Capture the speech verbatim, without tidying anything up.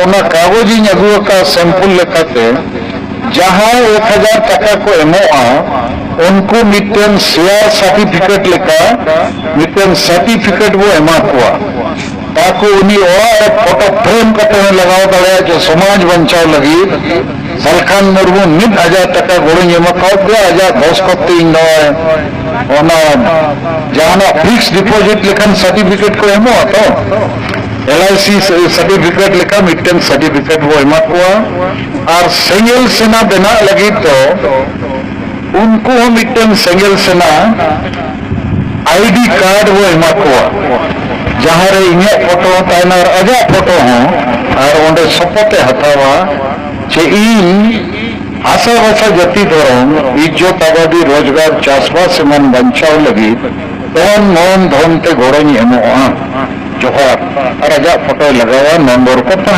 ᱚᱱᱟ ᱠᱟᱜᱚᱡᱽ ᱤᱧ ᱟᱹᱜᱩ ᱟᱠᱟᱫ ᱥᱮᱢᱯᱩᱞ ᱞᱮᱠᱟᱛᱮ, ᱡᱟᱦᱟᱸᱭ ᱮᱠ ᱦᱟᱡᱟᱨ ᱴᱟᱠᱟ ᱠᱚ ᱮᱢᱚᱜᱼᱟ, ᱩᱱᱠᱩ ᱢᱤᱫᱴᱮᱱ ᱥᱮᱭᱟᱨ ᱥᱟᱨᱴᱤᱯᱷᱤᱠᱮᱴ ᱞᱮᱠᱟ ᱢᱤᱫᱴᱮᱱ ᱥᱟᱨᱴᱤᱯᱷᱤᱠᱮᱴ ᱵᱚ ᱮᱢᱟ ᱠᱚᱣᱟ᱾ ᱛᱟᱠᱚ ᱩᱱᱤ ᱚᱲᱟᱜ ᱨᱮ ᱯᱷᱳᱴᱳ ᱯᱷᱨᱮᱢ ᱠᱟᱛᱮ ᱦᱚᱸ ᱞᱟᱜᱟᱣ ᱫᱟᱲᱮᱭᱟᱜᱼᱟ ᱡᱮ ᱥᱚᱢᱟᱡᱽ ᱵᱟᱧᱪᱟᱣ ᱞᱟᱹᱜᱤᱫ ᱥᱟᱞᱠᱷᱟᱱ ᱢᱩᱨᱢᱩ ᱢᱤᱫ ᱦᱟᱡᱟᱨ ᱴᱟᱠᱟ ᱜᱚᱲᱚᱧ ᱮᱢ ᱟᱠᱟᱫ ᱯᱮᱭᱟ, ᱟᱡᱟᱜ ᱫᱚᱥᱠᱚᱛ ᱛᱮ ᱤᱧ ᱱᱚᱜᱼᱚᱭ ᱚᱱᱟ ᱡᱟᱦᱟᱱᱟᱜ ᱯᱷᱤᱠᱥ ᱰᱤᱯᱚᱡᱤᱴ ᱞᱮᱠᱷᱟᱱ ᱥᱟᱨᱴᱤᱯᱷᱤᱠᱮᱴ ᱠᱚ ᱮᱢᱚᱜᱼᱟ ᱛᱚ, ᱮᱞ ᱟᱭ ᱥᱤ ᱥᱟᱨᱴᱤᱯᱷᱤᱠᱮᱴ ᱞᱮᱠᱟ ᱢᱤᱫᱴᱮᱱ ᱥᱟᱨᱴᱤᱯᱷᱤᱠᱮᱴ ᱵᱚ ᱮᱢᱟ ᱠᱚᱣᱟ᱾ ᱟᱨ ᱥᱮᱸᱜᱮᱞ ᱥᱮᱱᱟ ᱵᱮᱱᱟᱜ ᱞᱟᱹᱜᱤᱫ ᱫᱚ ᱩᱱᱠᱩ ᱦᱚᱸ ᱢᱤᱫᱴᱮᱱ ᱥᱮᱸᱜᱮᱞ ᱥᱮᱱᱟ ᱟᱭᱰᱤ ᱠᱟᱨᱰ ᱵᱚ ᱮᱢᱟ ᱠᱚᱣᱟ, ᱡᱟᱦᱟᱸ ᱨᱮ ᱤᱧᱟᱹᱜ ᱯᱷᱳᱴᱳ ᱦᱚᱸ ᱛᱟᱦᱮᱱᱟ ᱟᱨ ᱟᱡᱟᱜ ᱯᱷᱳᱴᱳ ᱦᱚᱸ, ᱟᱨ ᱚᱸᱰᱮ ᱥᱚᱯᱚᱛ ᱮ ᱦᱟᱛᱟᱣᱟ ᱡᱮ ᱤᱧ ᱦᱟᱥᱟ ᱵᱷᱟᱥᱟ ᱡᱟᱹᱛᱤ ᱫᱷᱚᱨᱚᱢ ᱤᱡᱽᱡᱚᱛ ᱟᱵᱟᱫᱤ ᱨᱳᱡᱽᱜᱟᱨ ᱪᱟᱥᱵᱟᱥ ᱮᱢᱟᱱ ᱵᱟᱧᱪᱟᱣ ᱞᱟᱹᱜᱤᱫ ᱛᱚᱱ ᱢᱚᱱ ᱫᱷᱚᱱ ᱛᱮ ᱜᱚᱲᱚᱧ ᱮᱢᱚᱜᱼᱟ᱾ ᱡᱚᱦᱟᱨ᱾ ᱟᱨ ᱟᱡᱟᱜ ᱯᱷᱳᱴᱳᱭ ᱞᱟᱜᱟᱣᱟ, ᱱᱚᱢᱵᱚᱨ ᱠᱚ ᱛᱟᱦᱮᱱᱟ᱾